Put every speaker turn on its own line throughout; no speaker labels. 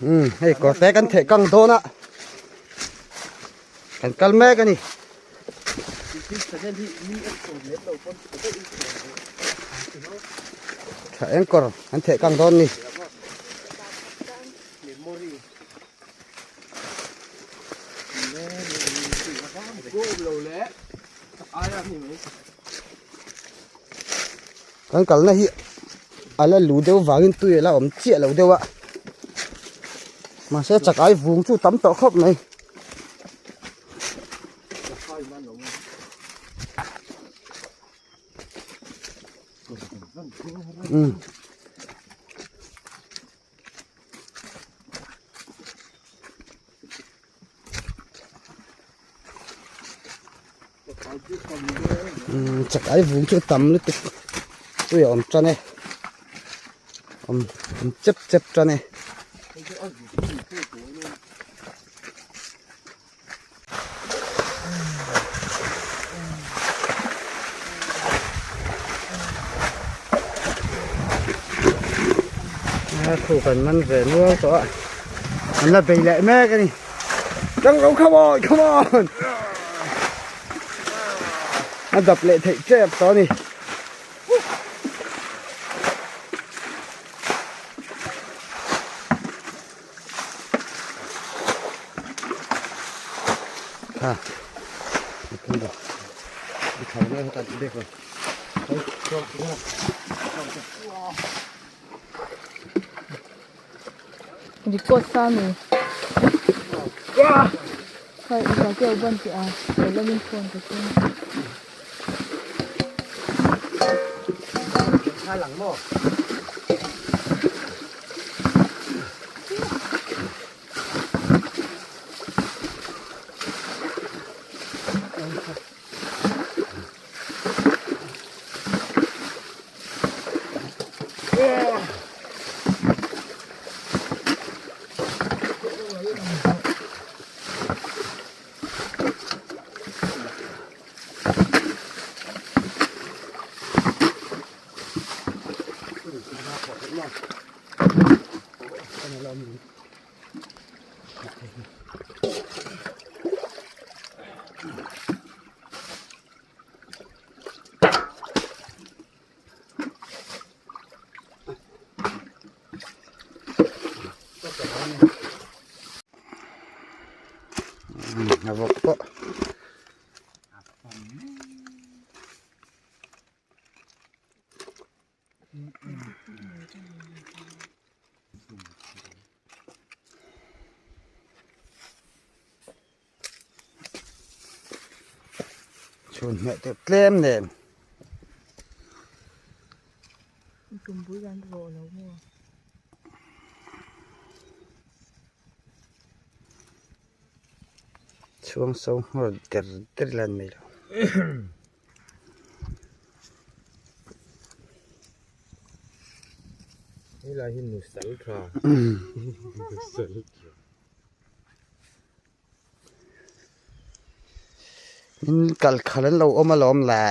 Um hei kawr te kan theh kang dawn a kan kal mek a ni. Tha eng kawr an theh kang dawn ni. Kan kalna hi a la lu deuh vangin tui a la awm chiah lo deuh a mahse chak ai vung chu tam tawh khawp mai. Um. Chak ai vung chu tam lutuk tui a awm tan e awm awm chep chep tan e. Khu kan man ve nual tawh a an la bei leh mek a ni tang ro come on come on a dap leh theih tep tawh a ni. Ha
Record sa mi Khai i ka keu ban tih a lehlam in phone ka keng.
A vawk pawh chhun hmeh teuh tlem nen. Chhuang so nghawr der der lan mai lo.
Helai hi nusal tha nusal tha.
In kal khalh an lo awm alawm le.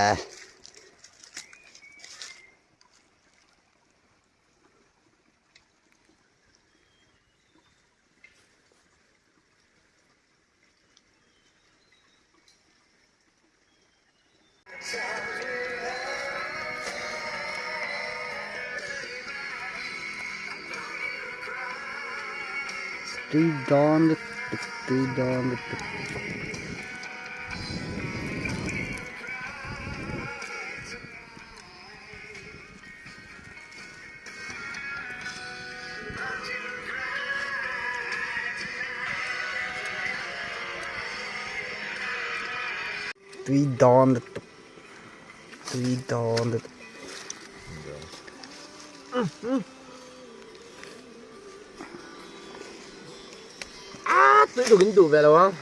Tui dawn lutuk tui dawn lutuk. Tui dawn lutuk tui dawn lutuk.
Ah tui dukin duh ve lo ang.